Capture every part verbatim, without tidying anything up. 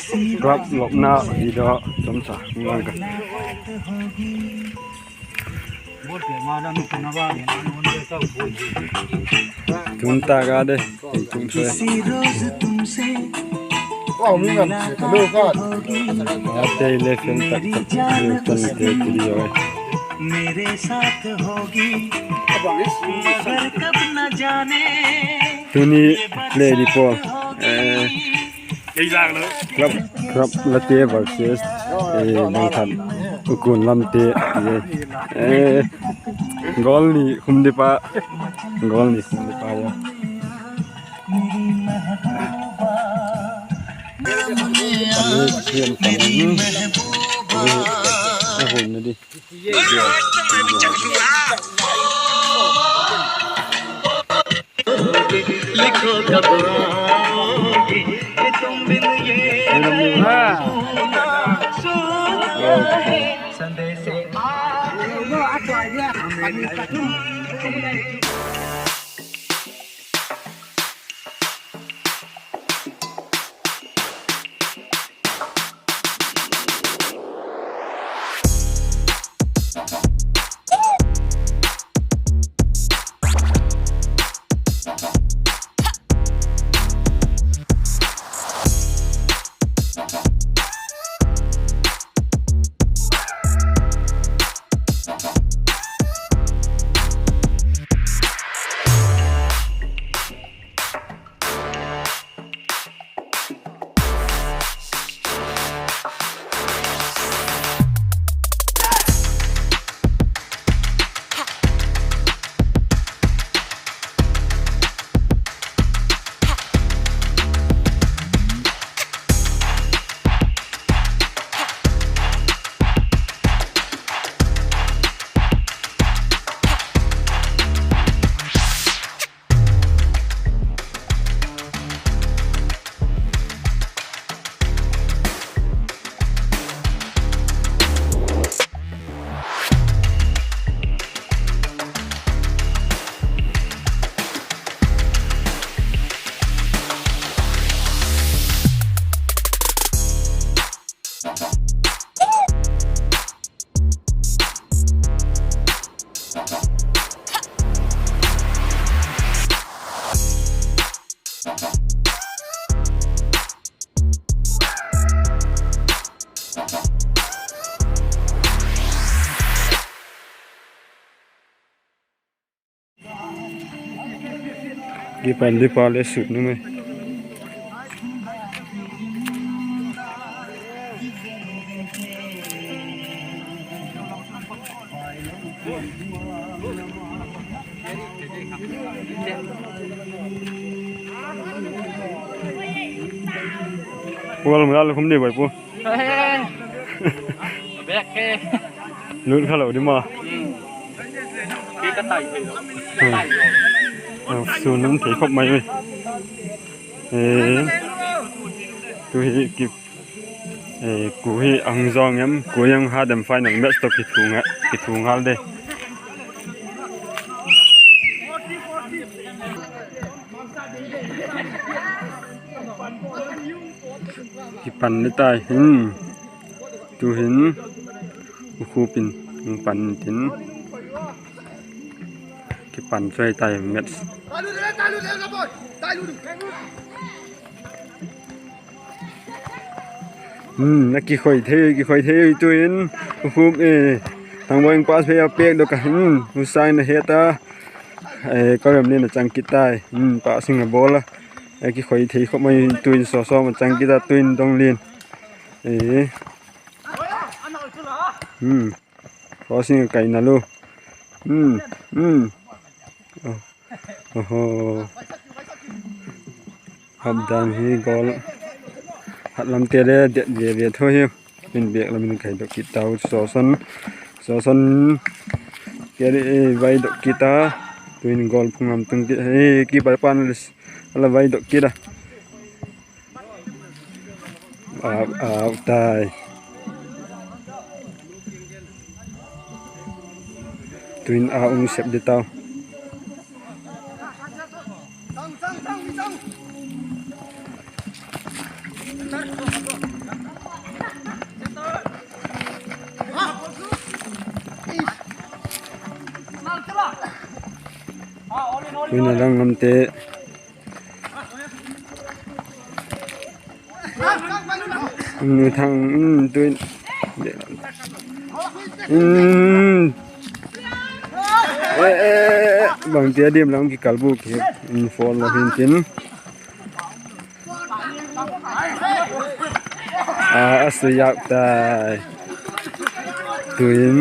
Club lopna video chomcha ngan ka. Tun ta ga de, ei tung se. Ate le fen tak tak, le fen te ti di oi. Tuni play di pawl. Eh, club, club late versus, eh, bang khat, ukun lamte, eh, eh, goal ni khum di pa, goal ni khum di pa ya. Ani siam tam, eh, a hun na di. Kipan di pa le sut nu mai. Pu, a lum ngal khum di bai pu. Bek ke. Lut kha lo di ma. Hmm. Ki ka tai thei lo. Hmm. Tai lo. Ah, sun um thei khop mai ui. Eh. Tu hi ki, eh, ku hi ang zong em, ku yang ha dem final match to ki thu nga, ki thu ngal de. Kipan ni tai hin, tu hin, u khu pin, pan tin, kipan choi tai match. Hmm, a kikhoi thei, kikhoi thei tu in, u khu, eh, Thangveng pass phei a pêk dok a, hmm, u sang na het a, eh, ka rem ni na chang kit tai, hmm, pa sing a ball a. A kikhoi thei khop mai tuin sawsaw ma chang kit a tuin dong lin. Eh. Hmm. Crossing a kai na lu. Hmm. Hmm. Oh. Oho. Hap dan hi goal. Hat lam te le det ve ve tho hi. Min bek lam in kai dok kit tau. Sawsaw. Sawsaw. Ke ri, eh, vai dok kit a. Tuin goal phung lam tung kit. Eh, keeper pan le. A la vai dok kit a. Au, au, tai. Tuin a ung sep di tau. Tuin a lang lamte. Thang, tuin. Bangtia diam lam kikal bu ki. Fall lo hin tin. A, a sui âk tai. Tuin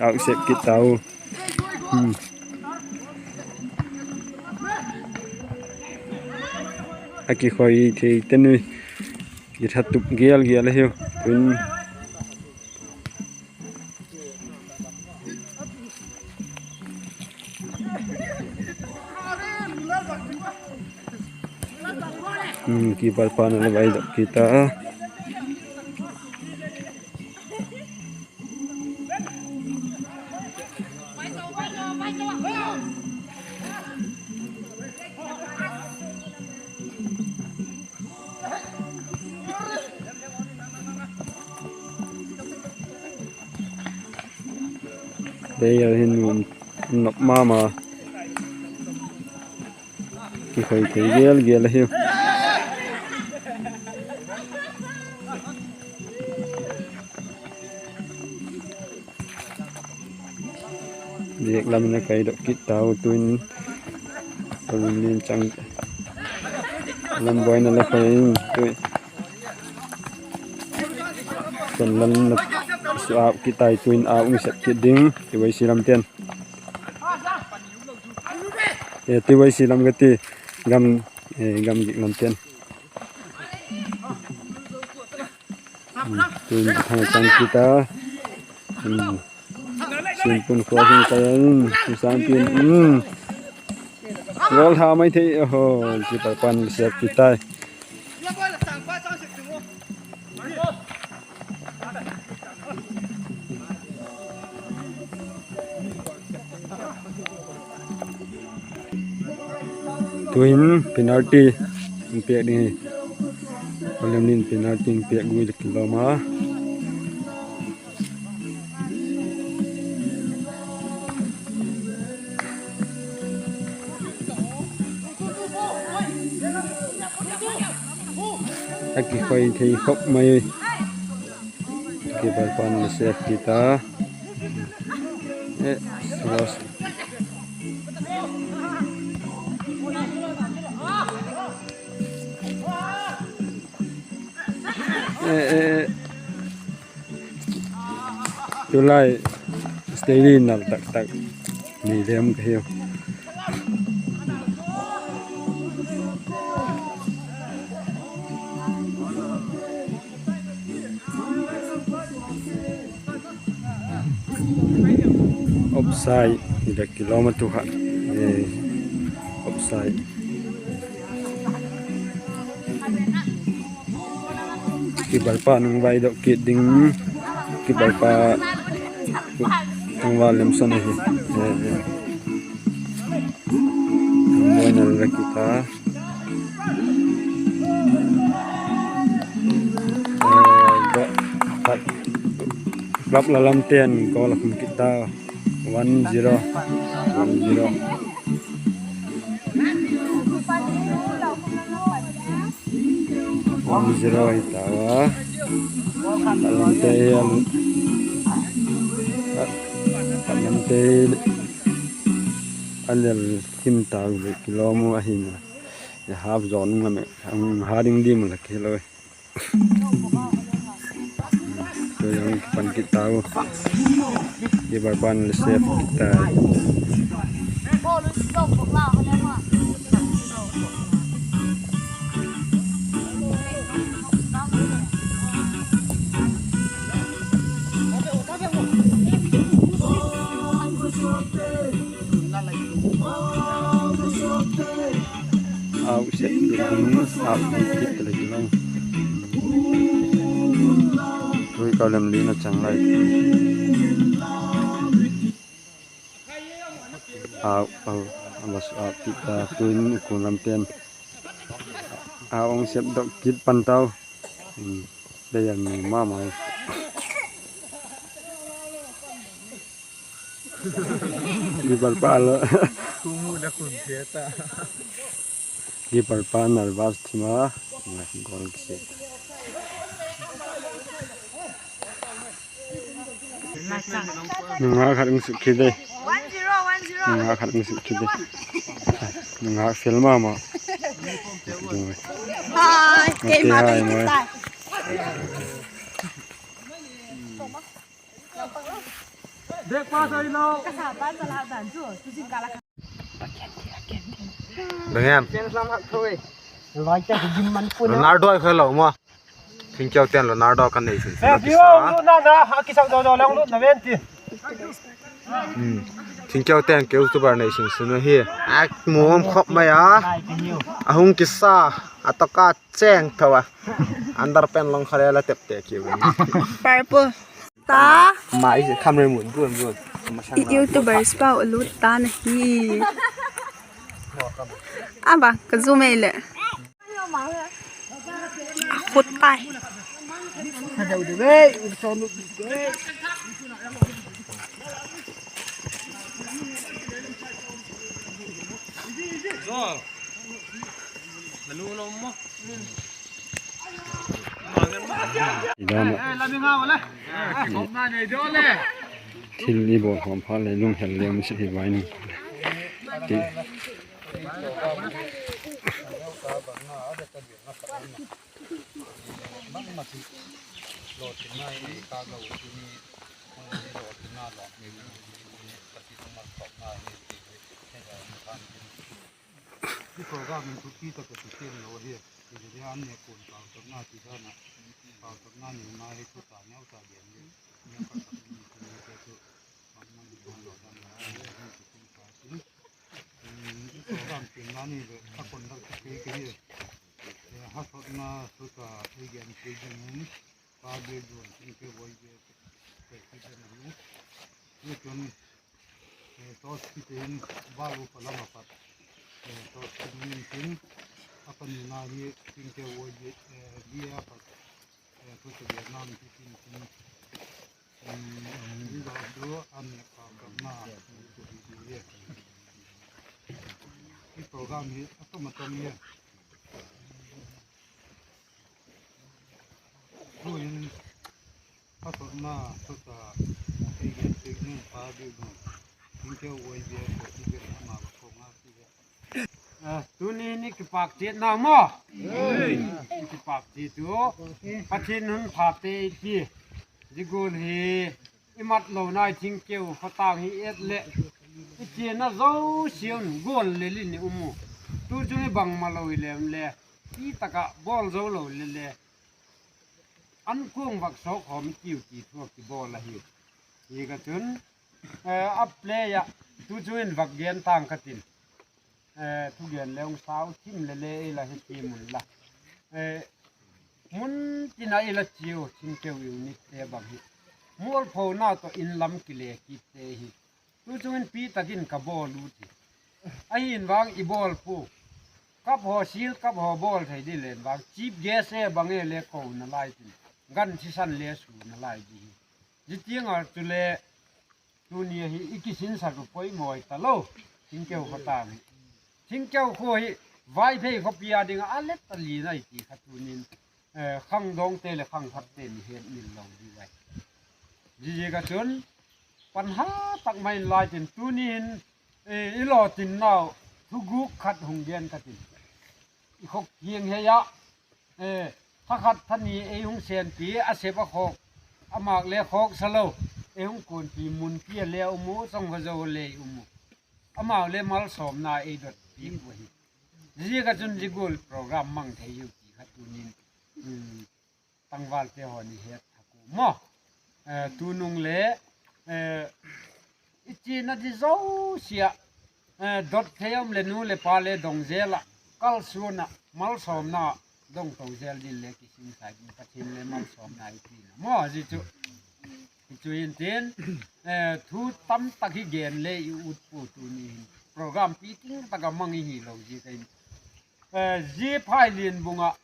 âk sep kit tau. A kikhoi thei ten ui. Kithatup gel gel ahiu. Tuin keeper pa'n a la vaidok kit a. Player hin nuam nop ma ma. Kikhoi thei gel gel ahiu. Biak lam in a kaidok kit tau tuin. Lambuaina la khoi in tui. Ken lan na su âk kit tai tuin âk mi sep kit ding. T Y C lam ten. E, T Y C lam ka ti. Gam, e, Gam Gik lam ten. Tuin thang chang kit a. Simpun khua hin ka in, Sangtin. Goal ha mai thei, oho, keeper pa'n sep kit tai. Tuin penalty hung piak ding hi. Kawlemlin penalty hung piak gual kilawm a. A kikhoi thei khop mai. Keeper pa'n la sep kit a. E, Tulai stadium nal tak tak ni lem ka hiu. Offside, ila kilawm a tu kha. Offside. Keeper pa'n hung vaidok kit ding. Keeper pa Thangval Lemson ahi. Thangval nal la kit a. Club la lam ten goal a khum kit ta. One zero. One zero. One zero hi ta a. A lamte hi a, a lamte hi a lel kim ta u le kilawm u ahi na. Half zone lam e, ha ding dim la kilo. Tuin kipan kit tau. Keeper pa'n la save kit tai. Out set kit ding, out set kit le kilo. Tui ka lem lina chang lai. Out, out, a la save kit ta, tuin kun lam ten. Out hung sep dok kit pan tau. Dei an ma mai. Keeper pa la. Keeper pa nervous thim a, goal kisit. Nungak khat hung sut kit e. Nungak khat hung sut kit e. Nungak fel ma ma. Hai, keima hai, mai. Bang em? Ronaldo ai khoi lo ma. Thingkeu ten Ronaldo ka nei sin. Eh, Dio, lu na na, a kisak do do lang lu na ven ti. Thingkeu ten ke YouTuber nei sin sun hi. Ak muam khop mai a. A hung kisa, a toka cheng tho a. Underpant long khale la tep te kiu. Purple. Ta. Mai kham re mun duan duan. YouTubers pau lut ta na hi. Aba, ka zoom ei le. A khut tai. Thil i bawl khawm phat le lunghel le um sek hi vai ni. Hi program in thupi tak a ti ken lo hi. Hi dia an ne kun pau tak na ti dan a. Pau tak na ni na hi thu ta neu ta gen ni. Ni ka tak ni te chu. Bang man ni lo dan na. Hi ti tin ka ti. Hi program tin na ni le a kun dak ti ke hi. Ha sot na thu ta hi gen ti ding ni. Pa bi duan tin ke wai ge. Ke ti den ni. Ni tun Tos kitin balu pa lam a pat. Tos kitin tin a pani na hi tin ke woi di a pat. Thu te nam kitin tin. Ni da du an ne ka ka na. Ku hi di ye. Hi program hi a tom a tom ye. Tuin, a sotna thuta, ei gen pek ning pa bi nu, tin ke wai bia ko ti bia ama ba ko nga ti bia. Tuni ni kipak chiat na maw? Kipak chiat u, Pathian hun pha te i ti, zia gual hi, i mat lo nai thingkeu khawtâng hi et leh, i chiana zosia un gual lel in i um u. Tu chu i bangma lo i lem le, ti tak ah bawl zo lo le le, an kuang vak sawk khawm i tiu ti thu a kibawl ahi. Hi ka chun, a play ah, tu chu in vak gen tang ka tin. Thugen le hung sau thim le le ei la hi ti mun la. Mun tin a i la chiu thingkeu unit te bang hi. Mualphona tawh in lam kile kit te hi. Tu chung in pi tak in ka bawl u ti. Ahin vang i bawl pu. Cup haw, Shield Cup haw bawl thei di len vang chief guest e bang e le ko na lai tin. Gan thisan le su na lai di hi. Zia tiang a chule tuni a hi i kisinsak u poimaw ta lo. Thingkeu khawtâng hi. Thingkeu khua hi Vaiphei khawpi a ding a a let a lian ahi ti kha tunin, khangdawngte leh khangthakte ni het mil lo di ai. Ziaziak a chun, panha tak mai in lai tin tunin, i lawtinnau thuguk khat hung gen ka tin. I khawk hiang hei ah, thakhat thani ei hung senpi a sep a khawk, amau le khawksa lo, ei hung kuanpi mun pi a le um u, chawngva zo le um u. Amau le malsawmna ei dot piak u ahi. Ziaziak a chun zia gual program mang thei u ti kha tunin, tangvalte haw ni het thak u maw. Tunung le, i chiana di zosia, dot thei um leh nu leh pa le dong zel ah, kalsuan ah malsawmna dong to zel din le kisinsak ding Pathian le malsawmna i tina maw zia chu. Chu in tin, thu tam tak hi gen le i ut pu tuni hin program pi ting tak a mang i hilo ziak a in, zia phai lian bung ah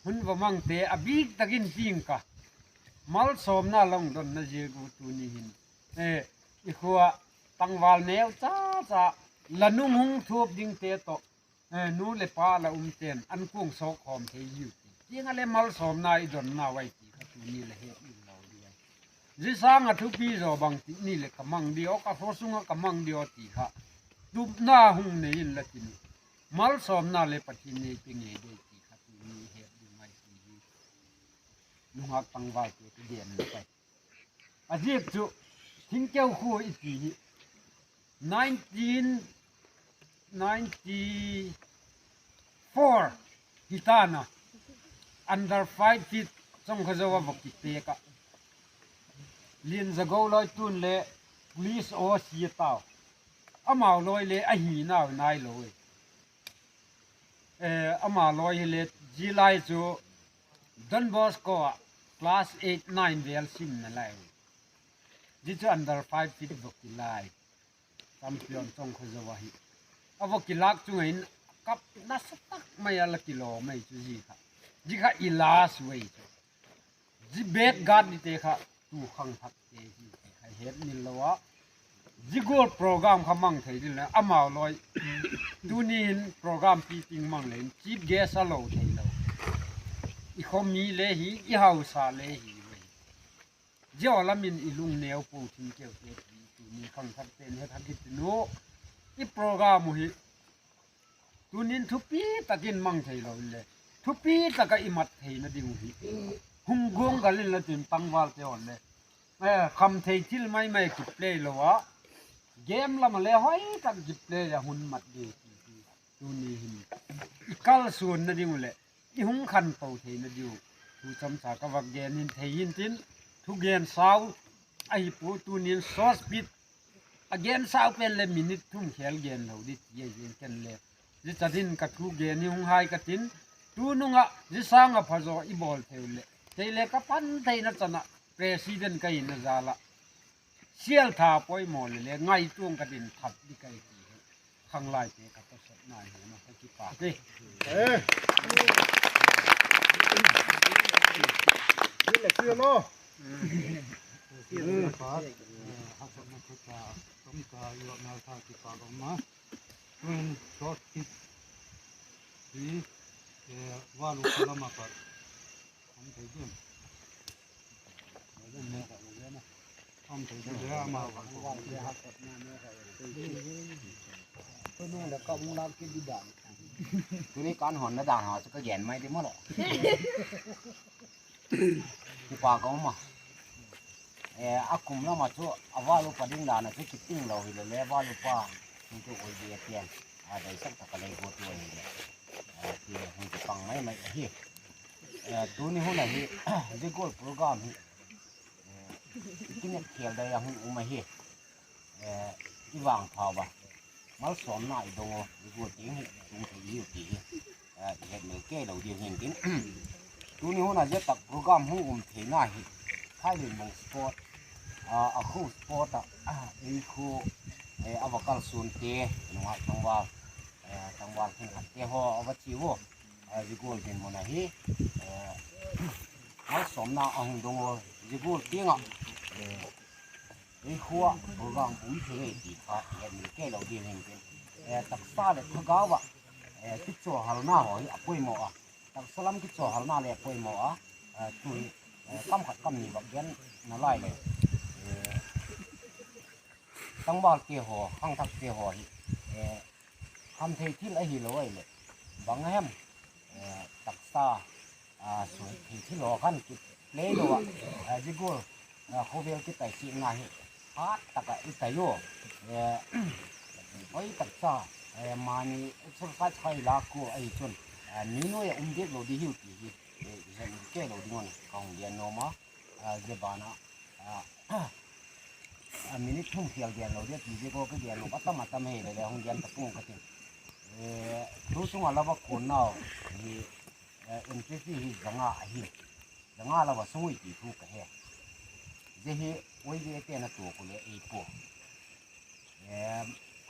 hun va mangte a bik tak in ting ka malsawmna long donna ziak u tuni hin, i khua tangval neu cha cha La nung hung thuap dingte tawh, nu leh pa la umte'n an kuang sawk khawm thei hiu ti. Tiang ah le malsawmna i donnau ahi ti kha tuni la het in lo ding ahi. Zia sâng ah thupi zaw bangtik ni leh ka mang diam aw, ka khaw sung ah ka mang diam aw ti kha tupna hung nei inla tin, malsawmna leh Pathian nei pe ngei dei ti kha tuni het ding ahi ti hi nungak tangvalte ka gen ahi. A ziak chu Thingkeu khua i ti hi nineteen ninety-four hi ta'n a, under five feet Chongkhozo a va kipêk ah, Lianzago lawi tu'n le police aw sia tau, amau lawi le a hinau nailo e. Ama lawi hile zia lai chu Don Bosco ah class eight nine vêl simna lai. Zia chu under five feet va kilai, champion Chongkhozo ahi. A va kilâk chung ah in kap nasa tak mai a la kilawm ahi chu zia kha. Zia kha i last ahi chu. Zia bad guard nite kha tu khangthakte hi ti kha het nil lo a. Zia gual program kha mang thei ding leh amau lawi, tuni hin program pi ting mang leh in chief guest a lo theilo. I khaw mi le hi, i hausa le hi ve. Zia lam in i lungneu pua Thingkeute ti tuni khangthakte'n he thak hi tin u. I program uh hi tunin thupi tak in mang theilo inle, thupi tak ah i mat theina ding uh hi hung guanggal inla tin tangvalte haw le, kham thei thil mai mai kiplay lo a, game lam ah le hoi tak kiplay a hun mat ding ti hi tuni hin i kalsuanna ding uh leh i hung khanto theina ding uh thu chamcha ka vak gen in thei intin, thugen sau ahi pua tunin short speech a gen sau pen le minute thum khêl gen lo di ti ahi ziakin le, zia chan in ka thugen hi hung hai ka tin, tunung ah zia sâng ah phazaw i bawl thei uh leh kei le ka pan theina chan ah president ka hina jal ah sial tha poimaw le le ngaituang ka din that di ka hi ti hi khanglaite ka tawsatna hi ma ka kipâk e. Tuni kan honna dan haw chu ka gen mai di maw lo. Kipak ka um a. A kum lam ah chu a val upa ding dan ah chu kiting lo hile le val upa hung tu ui di a tiang, a deisak tak a lei guat tu ahileh, ti hung kipang mai mai ahi. Tuni hun ahi, zia gual program hi i kinep khêl dai a hung um ahi. I vangphau a, malsawmna i dong u, i gual tiang hi tung thei hiu ti hi i hetmil kei lo diu hintin, tuni hun a zia tak program hung um theina hi Phailenmang sport, a khu sport ah, ei khu, a va kalsuante, nungak tangval, tangval khenkhatte haw a va chi u, zia gual dinmun ahi, malsawmna a hung dong u, zia gual tiang ah ei khua program um thei ei ti kha i hetmil kei lo diu hintin, taksa leh thagau ah kichawhalna haw hi a poimaw a, taksa lam kichawhalna le a poimaw a, tu hi kam khat kam ni vak gen nalai le, tangvalte haw, khangthakte haw hi khamthei thil ahilo ahileh, bang a hem, taksa suai thei thil haw khan kiplay lo ah, zia gual khawvel kitaisikna hi hat tak ah i tai u, hoi taksa, mani exercise kha i lak u ahi chun, mi nuai ah um diak lo di hiu ti hi i hetmil kei lo ding un ka hung gen nuam a, zia ban ah, minute thum khêl gen lo di ti ziak u ka gen lo, a tam a tam hile le hung gen ta pua'ng ka tin. Thu sung ah la va kuannau hi, NPC hi zanga ahi, zanga la va sung ui ti thu ka he. Zia hi YVAte'n a tuak u le ei pua,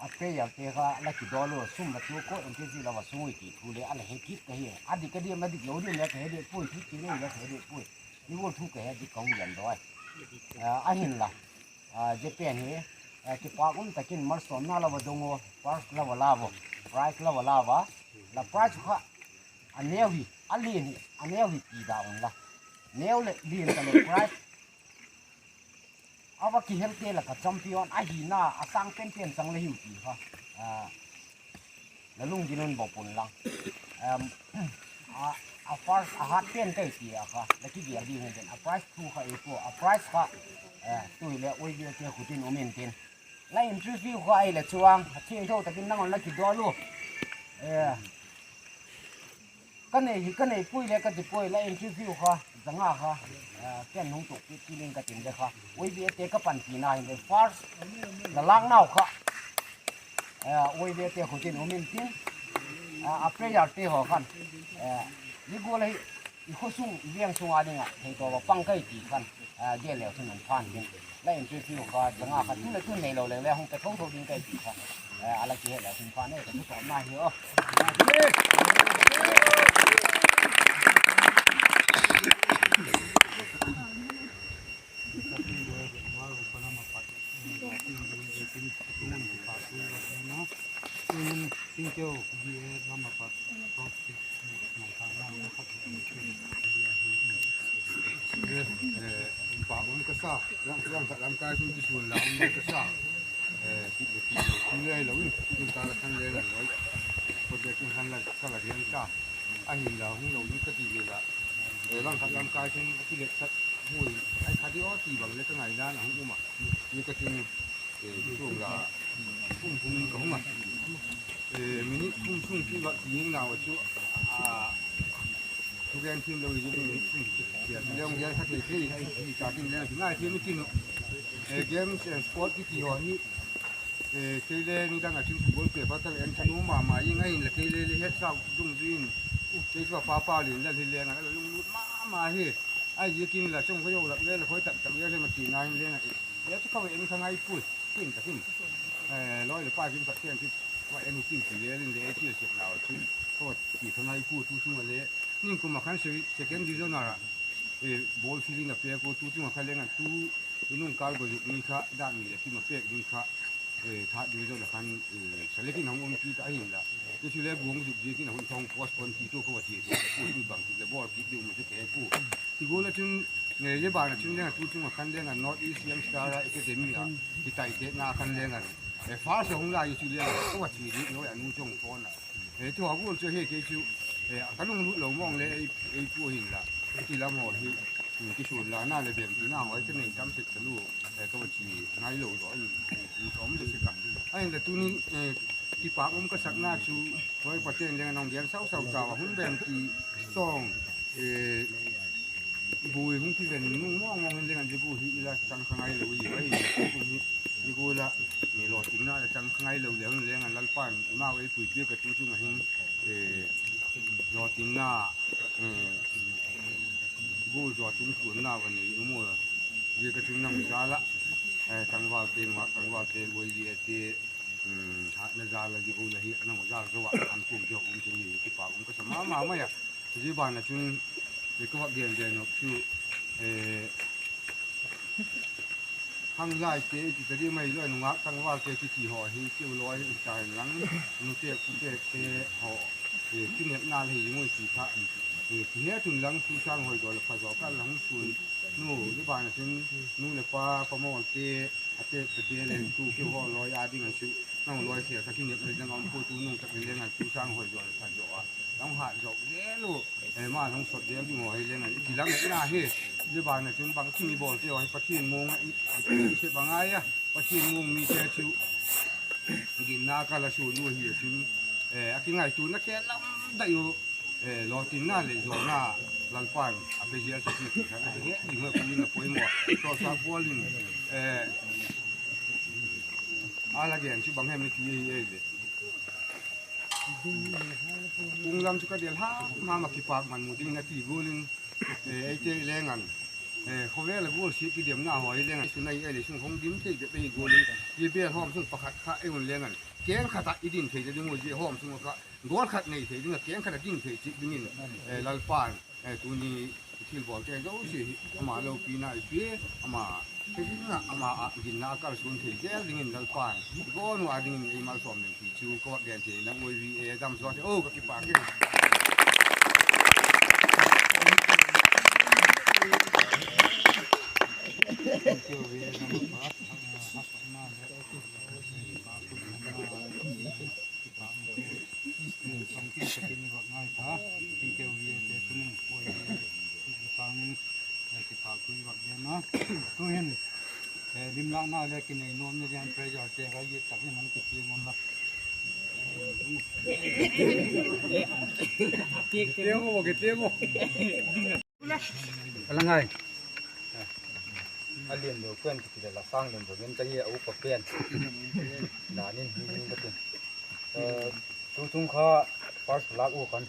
a playerte kha la kidawl u, sum la tuak u, NPC la va sung ui ti thu le a la he kit ka hi. A dik a diam, a dik lo diam le ka he dek puai, thu ti lo le ka he dek puai, i gual thu ka he dik ka hung gen daw ai. Ahinla, zia pen hi Kipâk um tak in malsawmna la va dong ua, prize la va la ua, prize la va la ua, la prize kha a neu hi, a lian hi, a neu hi ti da unla. Neu leh lian ta leh prize a va kihelte lak ah champion ahina a sâng penpen chang le hiu ti kha la lunggil un bawp unla. A first a hat pen kai ti a kha la kigel ding hen tin a prize thu kha ei pua, a prize kha tu hile Y B A te khut in um intin, la interview kha ahileh chuang a thiangtho tak in nang un la kidawl u. Ka nei hi ka nei puai le ka ti puai, la interview kha zanga kha ken hung tuak kit ding ka tin le kha, Y B A te ka panpina hin le first la lâknau kha Y B A te khut in um intin, a playerte haw khan zia gual ahi, i khaw sung i veng sung a ding ah theitawp a pang kai ti khan gel leu chun um phan tin, la interview kha zanga kha tu le tu neilo leng le hung pe tho tho ding kai ti kha a la kihet leu chun phan e ka thutawpna hi aw. Kipâk um ka sa, lam khat lam kai sung kisuan la um ka sa. Kit le kit lo, kit le lo in, in ta la khan le la loi. Project in khan la ka la rian ta. Ahinla hung lo ding ka ti le la, lam khat lam kai sung a kilet sak hui, ai kha di aw ti bang le ka ngaidan a hung um a. Ni ka tin, chuang la, kum kum in ka hung a. Minute kum sung ki va ti nau chu, thugen thiam lo i zin, minute kum chu tia ti le hung gen kha thei thei, ai ti ta tin le ti ngai thiam i tin uh. Games and sport kiti haw hi, kei le nidang ah chun football player pa ka la en tha nuam ma ma ing, ahinla kei le le hetsau dungzui in, kei chu a pa pa lin la hi leng a la lunglut ma ma hi. Ahiziakin la chung ka zo lak le la khoi tak tak le le ma ti ngai in leng a, e chu ka va en kha ngai pui, tin tak in, lawi le pai kin ka ken ti, va en u tin ti le in le ei ti sek nau chu, ka va ti kha ngai pui. Tu chung a le, ningkum a khan second division a ball field in a pek u, tu chung a kha leng a tu, i nung kâl go zuk ni kha dak ni leh kim a pêk ding kha, third division a khan select in a hung um kit ahinla, tu chu le guang zuk ziakin a hun thawng postpone ti tu ka va ti tu, tu bang ti le ball kit ding um chu ke pu. Ti gual a chun, zia ban a chun leng a tu chung a khan leng a North East Young Star Academy a kitaitetna khan leng a, first a hung lai chu leng a ka va ti dik lo a nu chung phone a, tu a gual chu hi kei chu ka lunglut lo mawng le ei pu hinla, ti lam haw hi, kisuan lana leh bemtina haw hi ka nei tam sek talu, ka va ti ngai lo zaw in, ka um zaw sek a. Ahinla tuni kipâk um ka sakna chu, hoi paten leng a nang gen sau sau tau a hun bemti sawng, bui hung kiven nung mawng mawng in leng a zia gual hi i la chang kha ngai lo i, ahi, zia gual a lawtinna la chang kha ngai lo le hun leng a Lalpa'n i mau ei puipi ka tu chung a hin, lawtinna, gual zaw chung tuanna va nei um ua, zia ka chun nang jal ah, tangvalte, tangvalte, loiate, hatna jal a zia gual ahi nang jal zo ah an kum zia um chu ni kipâk um ka sa ma ma mai a. Zia ban a chun ka va gen gen nop chu, khanglaite i ti ta di mai lo, nungak tangvalte kiti haw hi keu lawi i ta hen lang, nute pute te haw kinepna le hi zing ui ti kha, ti het un lang tu sâng hoi zaw leh pha zaw ka la hung suan. Nu, zia ban a chun nu leh pa, pa mawlte, a tek pete leh tu keu haw lawi a ding a chu, nang lawi se kha kinepna ding a um pua, tu nung tak in leng a tu sâng hoi zaw leh pha zaw a, nang hat zaw zel u, ma nang sot zel ding haw hi leng a i kilametna hi. Zia ban a chun bangkim i bawlte haw hi Pathian muang a i se bang ai a, Pathian muang mite chu ginna ka la suan u hi a chun, a kingaituana khe lam dai u, lawtinna leh zawna Lalpa'n a pe zial chu ti khan a he ding a, kum in a poimaw a, tawsa pual in a la gen chu bang hem i ti ei ei le. Kung lam chu ka del ham ham a, kipâk man mu dingin a ti gual in, eite leng an, khawvel a gual sia kidemna haw hi leng an, sun ai ei le sung hung dim thei bep ei gual in, zia bel hawm sung pakhat kha ei hun leng an keng khat ah i din thei ding u, zia hawm sung ah kha goal khat nei thei ding a, keng khat a din thei chik dingin, Lalpa'n tuni thilbawlte zosia hi ama lopina i pia, ama Ama a ginna a kalsuan thei zel dingin Lalpa'n i bawn ua dingin ei malsawm leng ti chu ka va gen thei na uai vi e dam zuat e o ka kipâk e. Kipâk thu i vak gen a, tu'hin limlâkna le kinei nuamna lian pressure te ka i tak in hung kiti ngun la. A la ngai. A lian lo pen kiti la sâng lem bo gen ta hi a upa pen. Dan in hung hung ka tin. Tu chung kha first lâk u khan,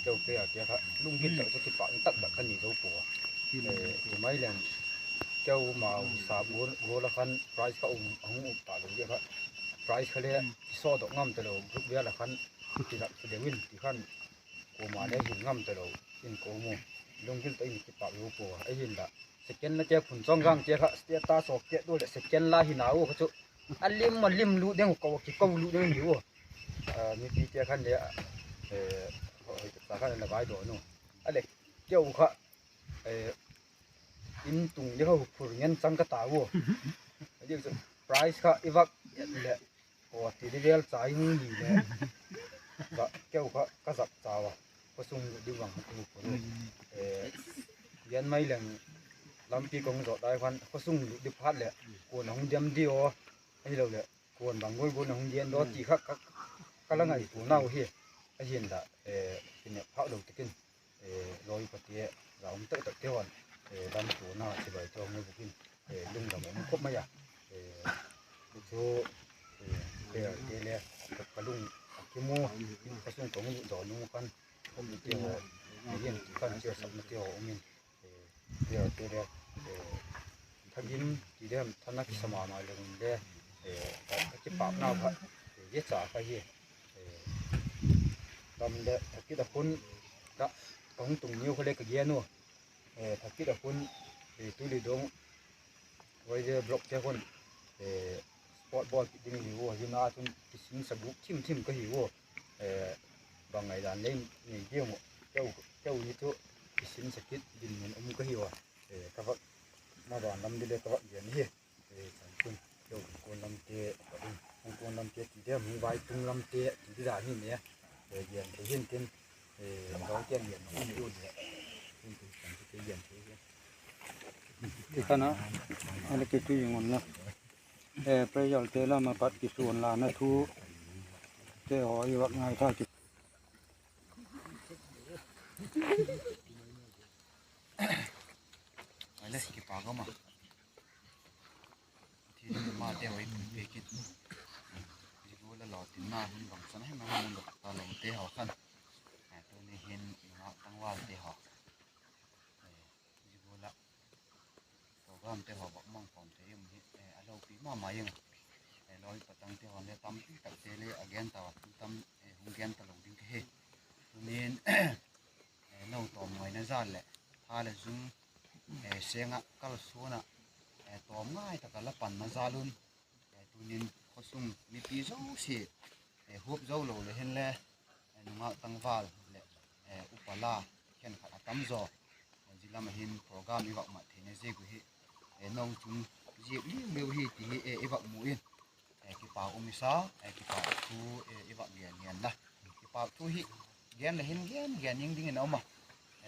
keu pe a tia kha lunggil tak chu kipâk tak tak ka ni zo pua. Ti mai leng, keu ma u sa gual a khan prize kha um a hung um ta lo zia kha, prize kha le kisawdok ngam talo group vêl a khan, kizak chu deu in ti khan, kuama le hin ngam talo in ka um u. Lunggil tak in kipâk zo pua ahinla, second la tia phun chawng gang tia kha status awk tia du leh second la hina u kha chu a lim a lim lut ding u, ko kiko lut ding hi u. Mipi tia khan le, hoi tak ta khan la vai dawn u. A le, keu kha in tung ding kha huphur ngen chang ka ta u. Adik chu prize kha i vak et leh, aw ti di vel cha in ni le, keu kha ka zak cha a, khawsung lut di vang ka mu pua u. Gen mai leng, lampi ka hung zawt dai khan khawsung lut di phat leh kuan a hung dem di aw, ahiloleh kuan bang gual gual a hung gen daw ti kha ka la ngaituanau hi. Ahinla, kinep phâk lo tak in, lawi pate, za um tak takte hawn, lam tuana chibai te hung bûk in, lungdam um khop mai a. Chu, perte le ka lung a kimu, khawsung ka hung lut dawn u khan, ti haw, ti khan chiasaknate haw um in, perte le, thagim ti dem thana kisa ma ma leng le, ka kipâknau kha zia cha kha hi. Lam le thakit a khun ka hung tung niu kha le ka gen u. Thakit a khun, Tuliduang, Vaize block te khun, sport bawl kit ding hi u, zia na chun kisinsa gûk thim thim ka hi u. Bang ngaidan le nei diam u, keu hi chu kisinsa kit dinmun um ka hi ua. Ka vak, madan lam di le ka vak gen hi. Chanchin, keu kuan lamte, hung kuan lamte ti diam, hung vai tung lamte ti di dan hi ne. Gen thei hin tin, lawite'n gen nung um tu le, tin tin chanchin te gen thei hi. Ti khan a, a le kei tu ing un la, prayer te lam a pat kisuan lana thu te haw i vak ngaitha ki Ai le, kipâk um a, Pathian in amate haw ei puipi kit, zia gual a lawtinna hun bangchan hem a hun lo tak ta lote haw khan, tuni hin nungak tangvalte haw, zia gual a programte haw vak mang khawm thei um hi a lopi ma ma ing a. Lawi patangte haw'n le tampi takte le a gen tau a, tu tam hung gen talo ding ka hi. Tuni'n, no tawmngaina jal leh tha leh zung seng ah kalsuan ah, tawmngai tak ah la panna jal un, tuni'n khawsung mipi zosia huap zo lo le hinle, nungak tangval leh upa la khenkhat a tam zaw, zia lam ah hin program i vak mat theina ziak uh hi, no chung ziak liu liu hi ti hi i vak mu in, kipâk um i sa, kipâk thu i vak gen gen la. Kipâk thu hi gen le hin gen gen ing dingin a um a,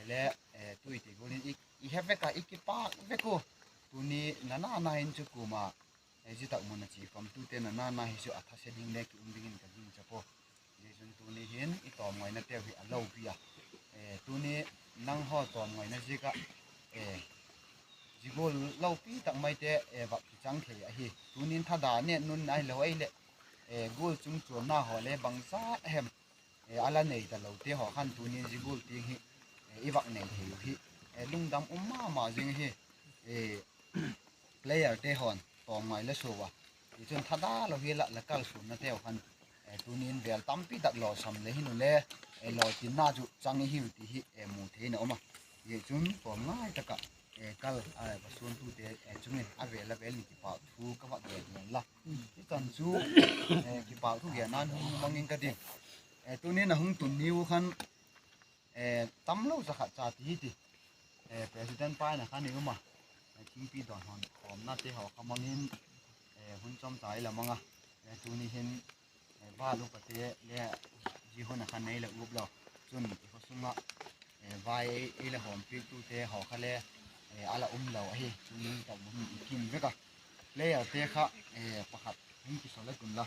le, tu'hin ti gual in i he vek a i kipâk vek u. Tuni nana na hin chu kuama, zia tak mun a chi khawmtute nana na hi chu a thase ding le ki um dingin ka gingcha pua. Zia chun tuni hin i tawmngainateu hi a lopi a, tuni nanghaw tawmngaina ziak ah, zia gual lopi tak maite vak kichang thei ahi. Tuni'n thada net nun ahilo ahileh, gual chung chuanna haw le bangzat hem a la nei talote haw khan tuni'n zia gual tiang hi i vak nei thei uh hi, lungdam um ma ma zing hi. Playerte haw'n tawmngai la sua a, tichun thada lo hi la la kalsuannateu khan, tuni'n vêl tampi tak lawsam le hin u le, lawtinna chu chang i hiu ti hi mu thei in a um a. Zia chun tawmngai tak ah kal, a, va suantute chung in a vêl a vêl in kipâk thu ka va gen hen la. Hi chan chu kipâk thu gen nan hung mang ing ka tin. Tuni'n a hung tun ni u khan tamlo za khat cha ti hi ti, president pa in a khan i um a, thingpi dawn hon khawmnate haw kha mang in, hun chawmcha i la mang a, tuni hin va lupate le zia hun a khan ei la up lo. Chun i khaw sung ah vai ei la hawmpiaktute haw kha le a la um lo ahi. Tuni tak bum i kim vek a, playerte kha pakhat hung kisawl a tun la,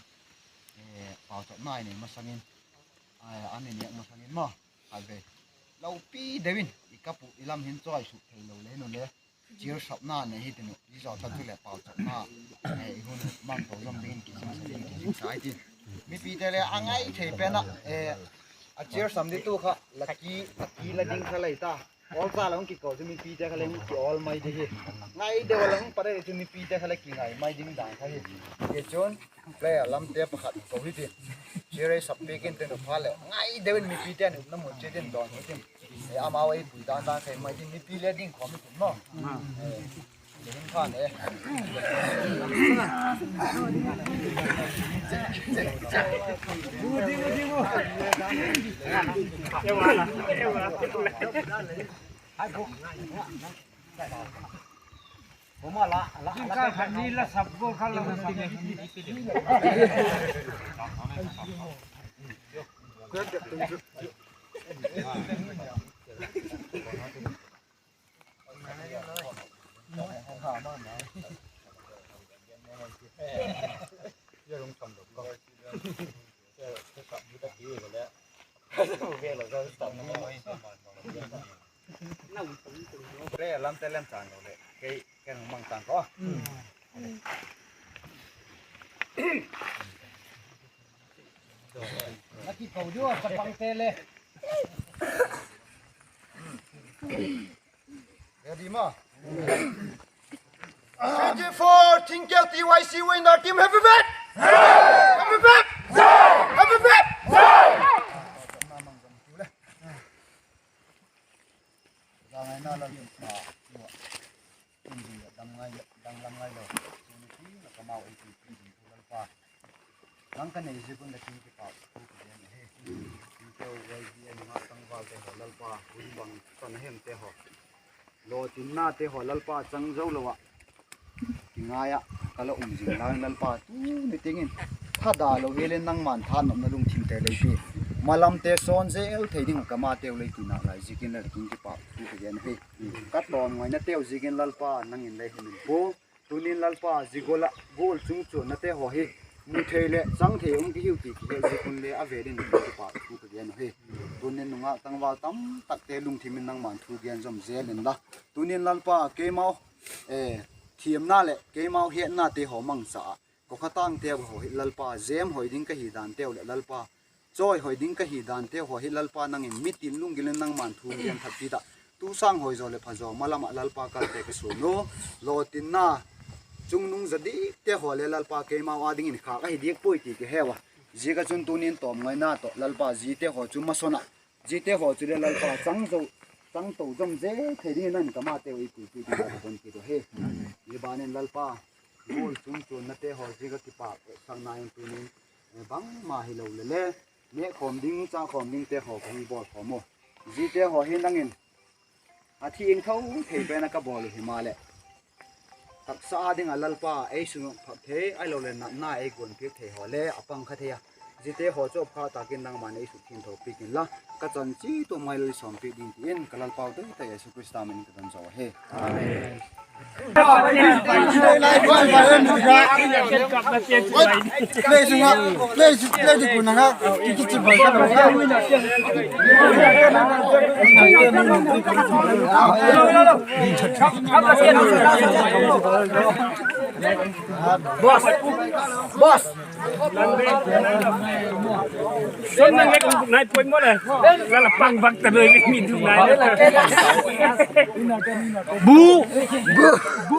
pauchapna i nei masang in, an i nêk masang in maw, khatvei lopi deu in i kap uh i lam hin chawisuk theilo le hin u le, cheer sapna nei hi tin uh, i zaw tak chuleh pauchapna i hun mang to zawm dingin kizingsa dingin kizingsa i ti. Mipite le a ngai thei pen ah, a cheer sam dingtu kha la ki, a ki la ding kha lei ta, awl cha la hung kiko chu mipite kha le hung kiawl mai ding hi. Ngai deu a la hung pat a chu mipite kha le kingai mai ding dan kha hi. Tichun player lamte pakhat ko hi ti, cheer ei sap piak in tin uh phat leh ngai deu in mipite a nupna mun chiat in dawn hi tin, amau ei pui dan dan kha mai tin mipi le ding khawm hi tin maw. Hing khan e. Pre lam te lem chang lo le kei ken mang tang ko. Na kiko diu a chapangte le. Ready ma? Three, two, four, Thingkeu T Y C winner team, happy birthday! Happy birthday! Happy birthday! Nang ka nei ziak un la kin kipâk thu ka gen ahi. Thingkeu Y B A nungak tangvalte haw Lalpa, hun bang tan a hemte haw, lawtinnate haw Lalpa chang zo lo ah kingai ah ka la um zing lai Lalpa, tuni tiang in thada lo hial in nangma'n thanopna lungthimte lei pia, malamte sawn zel thei ding ah ka mateu lei tina lai ziakin la kin kipâk thu ka gen ahi. Ka tawmngainateu ziakin Lalpa nang in lei him in pua. Tunin Lalpa, zia gual ah gual chungchuannate haw hi mu thei leh chang thei um ka hiu ti kihe ziak un le a vêl in kipâk thu ka gen uhi. Tunin nungak tangval tamtakte lungthim in nangma'n thu gen zawm zel inla, tunin Lalpa, keimau thiamna leh keimau hetnate haw mangcha ah kokhatangte haw hi Lalpa, jemhoi ding ka hi danteu leh Lalpa, chawihoi ding ka hi danteu haw hi Lalpa, nang in mitin lunggil in nangma'n thu gen thak kit ah, tu sâng hoi zaw leh pha zaw malam ah Lalpa kalte ka suan u. Lawtinna chungnung za dikte haw le Lalpa, keimau â dingin khâk ahi diak puai ti ka heu a. Ziak ah chun tunin tawmngaina tawh Lalpa, ziate haw chu masawn ah, ziate haw chu le Lalpa, chang to zawm zel thei dingin nang in ka mateu ei puitu ding ka don kit uhi. Zia ban in Lalpa, gual chungchuannate haw ziak ah kipâk etsakna in tunin bangma hilo le le, nêkkhawm ding châkhawm dingte haw ka hung bawl khawm u. Ziate haw hi nang in a thiangtho thei pen ah ka bawl uh himaleh, taksa â ding ah Lalpa, ei sukpha thei ahiloleh natna ei guan piak thei haw le a pang kha thei a. Ziate haw chu a pha tak in nangma'n ei sukthiangtho piak inla, ka chan chiat uh mai lo i sawmpiak ding ti in ka Lalpau taitai Jesu Khrista min in ka don zo ahi. Amen. Boss. Boss. Son nang lek nai poi mo le. La la pang bak ta doi mi du nai. Bu. Bu.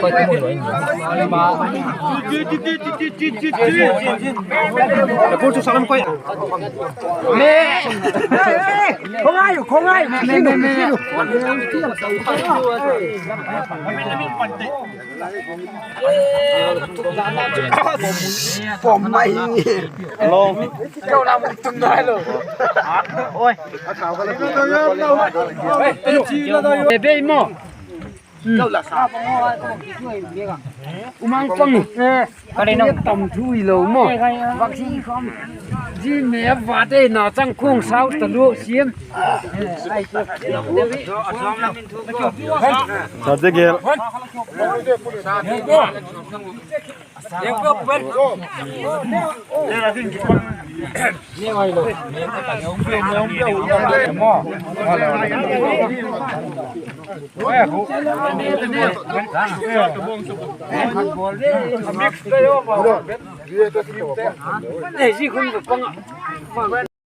Koi ka mu lo in. Kul chu salam koi. Me. Khong ai, khong ai. Me, me, me. Pom mai. Hello. Kau na mun tum nai lo. Oi. Be, be mo. Umang pang. Ka le no tam thu i lo mo. Vak si khom. Ji me va te na chang khung sau ta lu siam. Sa te gel.